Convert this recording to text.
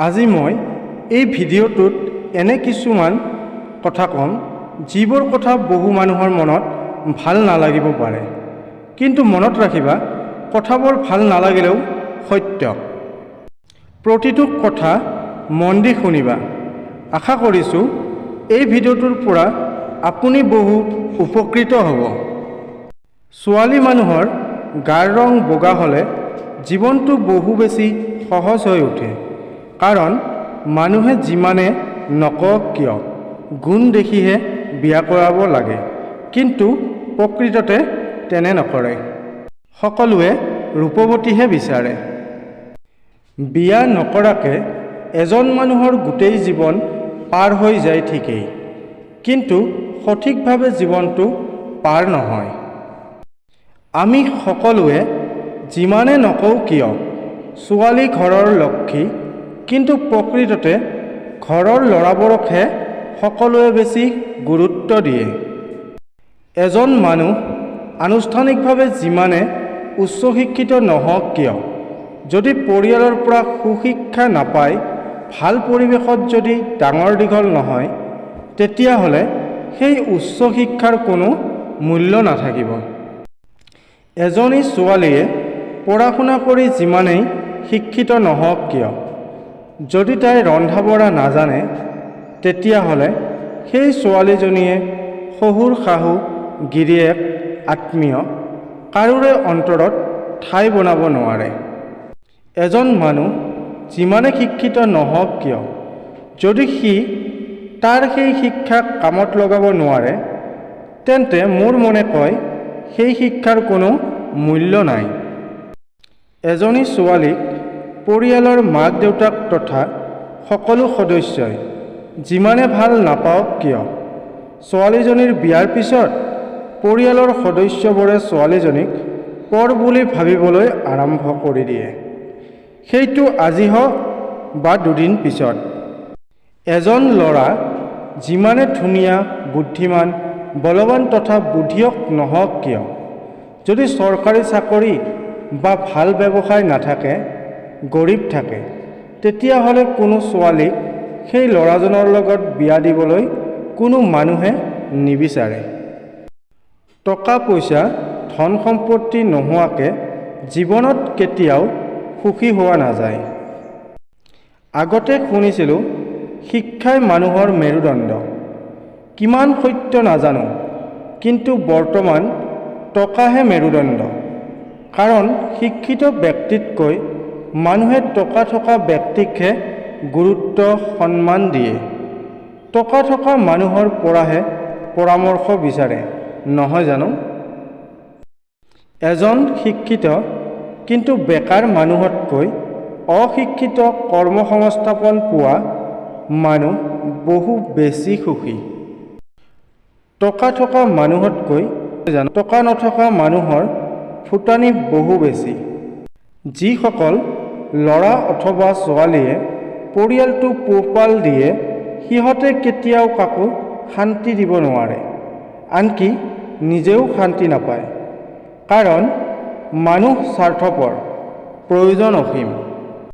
আজি মই এই ভিডিঅ'টোত এনে কিছুমান কথা ক'ম, যিবোৰ কথা বহু মানুহৰ মনত ভাল নালাগিব পাৰে। কিন্তু মনত ৰাখিবা, কথাবোৰ ভাল নালাগিলেও সত্য। প্ৰতিটো কথা মন দি শুনিবা। আশা কৰিছোঁ, এই ভিডিঅ'টোৰ পৰা আপুনি বহু উপকৃত হ'ব। ছোৱালী মানুহৰ গাৰ ৰং বগা হ'লে জীৱনটো বহু বেছি সহজ হৈ উঠে। কাৰণ মানুহে যিমানে নকওক কিয়, গুণ দেখিহে বিয়া কৰাব লাগে। কিন্তু প্ৰকৃততে তেনে নকৰে। সকলোৱে ৰূপৱতীহে বিচাৰে। বিয়া নকৰাকে এজন মানুহৰ গোটেই জীৱন পাৰ হৈ যায় ঠিকেই, কিন্তু সঠিকভাৱে জীৱনটো পাৰ নহয়। আমি সকলোৱে যিমানে নকওঁ কিয়, ছোৱালী ঘৰৰ লক্ষী, কিন্তু প্ৰকৃততে ঘৰৰ ল'ৰাবোৰকহে সকলোৱে বেছি গুৰুত্ব দিয়ে। এজন মানুহ আনুষ্ঠানিকভাৱে যিমানে উচ্চ শিক্ষিত নহওক কিয়, যদি পৰিয়ালৰ পৰা সুশিক্ষা নাপায়, ভাল পৰিৱেশত যদি ডাঙৰ দীঘল নহয়, তেতিয়াহ'লে সেই উচ্চ শিক্ষাৰ কোনো মূল্য নাথাকিব। এজনী ছোৱালীয়ে পঢ়া শুনা কৰি যিমানেই শিক্ষিত নহওক কিয়, যদি তাই ৰন্ধা বঢ়া নাজানে, তেতিয়াহ'লে সেই ছোৱালীজনীয়ে শহুৰ শাহু, গিৰিয়েক, আত্মীয় কাৰোৰে অন্তৰত ঠাই বনাব নোৱাৰে। এজন মানুহ যিমানে শিক্ষিত নহওক কিয়, যদি সি তাৰ সেই শিক্ষাক কামত লগাব নোৱাৰে, তেন্তে মোৰ মনে কয়, সেই শিক্ষাৰ কোনো মূল্য নাই। এজনী ছোৱালীক পৰিয়ালৰ মাক দেউতাক তথা সকলো সদস্যই যিমানে ভাল নাপাওক কিয়, ছোৱালীজনীৰ বিয়াৰ পিছত পৰিয়ালৰ সদস্যবোৰে ছোৱালীজনীক পৰ বুলি ভাবিবলৈ আৰম্ভ কৰি দিয়ে। সেইটো আজি হওক বা দুদিন পিছত। এজন ল'ৰা যিমানে ধুনীয়া, বুদ্ধিমান, বলৱান তথা বুদ্ধিয়ক নহওক কিয়, যদি চৰকাৰী চাকৰি বা ভাল ব্যৱসায় নাথাকে, গৰীব থাকে, তেতিয়াহ'লে কোনো ছোৱালীক সেই ল'ৰাজনৰ লগত বিয়া দিবলৈ কোনো মানুহে নিবিচাৰে। টকা পইচা, ধন সম্পত্তি নোহোৱাকে জীৱনত কেতিয়াও সুখী হোৱা নাযায়। আগতে শুনিছিলোঁ, শিক্ষাই মানুহৰ মেৰুদণ্ড। কিমান সত্য নাজানো, কিন্তু বৰ্তমান টকাহে মেৰুদণ্ড। কাৰণ শিক্ষিত ব্যক্তিতকৈ মানুহে টকা থকা ব্যক্তিকহে গুৰুত্ব, সন্মান দিয়ে। টকা থকা মানুহৰ পৰাহে পৰামৰ্শ বিচাৰে, নহয় জানো? এজন শিক্ষিত কিন্তু বেকাৰ মানুহতকৈ অশিক্ষিত কৰ্মসংস্থাপন পোৱা মানুহ বহু বেছি সুখী। টকা থকা মানুহতকৈ টকা নথকা মানুহৰ ফুটানি বহু বেছি। যিসকল ল'ৰা অথবা ছোৱালীয়ে পৰিয়ালটো পোহপাল দিয়ে, সিহঁতে কেতিয়াও কাকো শান্তি দিব নোৱাৰে, আনকি নিজেও শান্তি নাপায়। কাৰণ মানুহ স্বাৰ্থপৰ, প্ৰয়োজন অসীম।